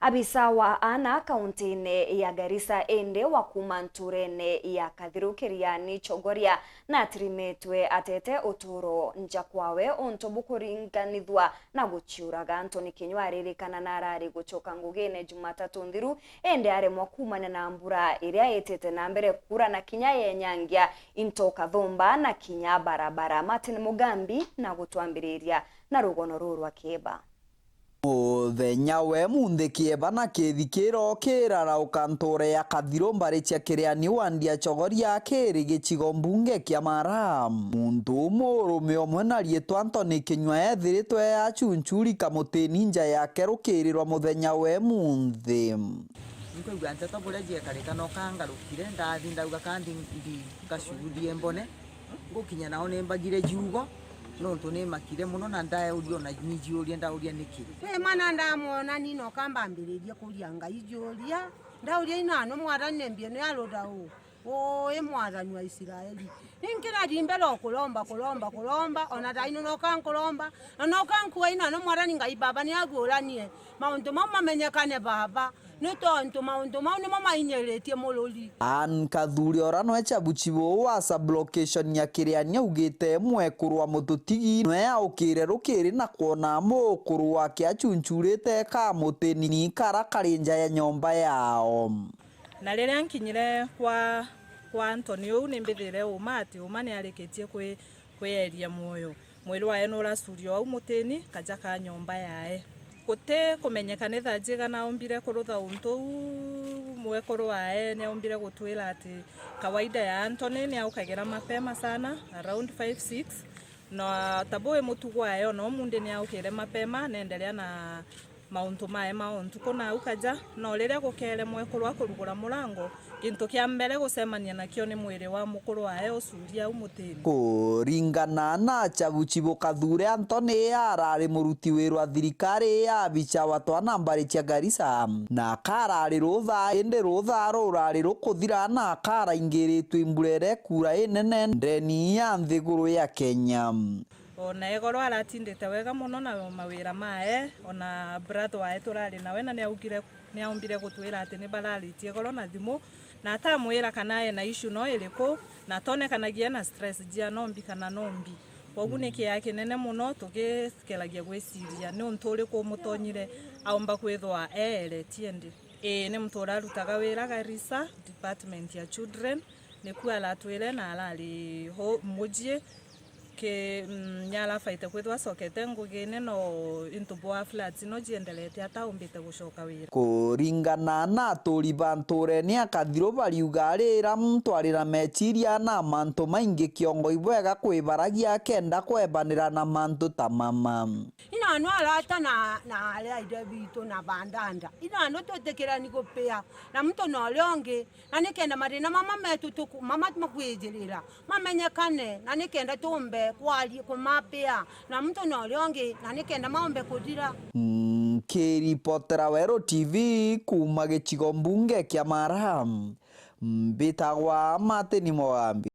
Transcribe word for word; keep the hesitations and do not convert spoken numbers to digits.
Abisa wa ana kauntiine ya Garissa indi wa kuuma ntuurene ya Kathiru Kiriani Chogoria natirimitwe atete utuuro nja kwawe untu bukuringanithua na guciuraga. Anthony Kinyua aririkana na arari gucoka ngugiine Jumatatu nthiru, indi aremwa kuumania na mbura iria itite na mbere kuura na kinya yenyangia into kathumba na kinya barabara. Martin Mugambi na gutwambiriria na rugono ruu rwa kieba. Muthenya we munthi kieba na kithi kirokirarauka ntuure ya Kathiru mbari cia Kiriani wandi ya Chogoria kiri gicigo mbunge kia Mara. Muntu umurume umwe na riitwa Anthony Kinyua ethiritwe acuncuri kamutini nja yake rukirirwa muthenya we munthi. Nkwigua nteto buria ciekarika no kangarukire, ndathi ndauga kandi ndi ngacuurie mbone. Ngukinya nao ni mbagire ciugo, nontu ni makire mono na ndauria ona ni ciuria ndauria niki. Kwi mwana ndamwona ni no kambambiririe kuria Ngai ciuria, ndauria ina no mwathani ni mbie ni aruda u. Ui Mwathani wa Israeli. Ninkirathi mbere o kuromba, kuromba, kuromba, ona thaino no kankuromba, na no kankua ina no Mwathani Ngai Baba ni aguuranie. Mauntu mau mamenyekane Baba, ni tontu mauntu mau nimo mainyiritie mururi. Anne Kathuri ora nwe Chabuchibu wa sub-location ya Kiriani augite mwekuru wa mututigi nwe aukire rukiri na kwona mukuru wake acuncurite kamutini kara kari nja ya nyomba yao. Na riria nkinyire kwa, kwa Anthony uu, ni mbithire uma ati uma ni arikitie kwi-, kwieria mwoyo. Mwiri wae nuracurio au mutini, kaja ka nyomba yae. Guti kumenyeka ni thaa cigana aumbire kurutha untu uu, mwekuru wae ni aumbire gutwira ati kawaida ya Anthony ni aukagira mapema sana, around five, six, na ta bui mutugo wae, ona umundi ni aukire mapema, neenderea na mauntu mae ma o ntuku na au kaja, no riria gukeere mwekuru akurugura murango, gintu kia mbere gucemania nakio ni mwiri wa mukuru wae ucuuria au mutini. Kuringana na Chabuchibu Kathure, Anthony arari muruti wirwa thirikari ya abicha wa twana mbari cia Garissa, na akarari rutha, indi rutha rurari rukuthira na akaraingiritwe imbura iria ikuura inene ndeni ya nthiguru ya Kenya. Ona Egoro aratindite wega mono na mawira mae, ona brother wae turari nawe na niaugire, niaumbire gutwira ati nibararitie Egoro na thimu, na atamwira kana ena issue no iriku, na atonekanagia ena stress jia nombi kana nombi. Kwogu ni kiea kinene mono tugikeragia gwiciria ni untu uriku umutonyire aumba kwithwa eeretie ndi. Ii, ni muntu urarutaga wira Garissa, department ya children, niku aratwire na arari ho mucii. Ki, mm, ni arabaite kwithwa acokete ngugine, no into bwa floods no cienderete ataumbite gucoka wira. Kuringana na aturi ba nturene ya Kathiru bariuga, rira muntu ari na meciria na mantu maingi, kiongo ibwega kwibaragia akenda kwebanira na mantu ta mama. Inanu arata na, na ari aithe bitu na bandanda. Inanu twitikirani gupia na muntu na uria ungi, na nikenda mathina mama metu tuku-, mama makwijirira mamenyekane, na nikenda tumbe kwaria kumapia na muntu na uria ungi, na nikenda maumbe kuthira. Nkiripotera Weru T V kuuma gicigo mbunge kia Mara, mbitagwa Martin Mogambi.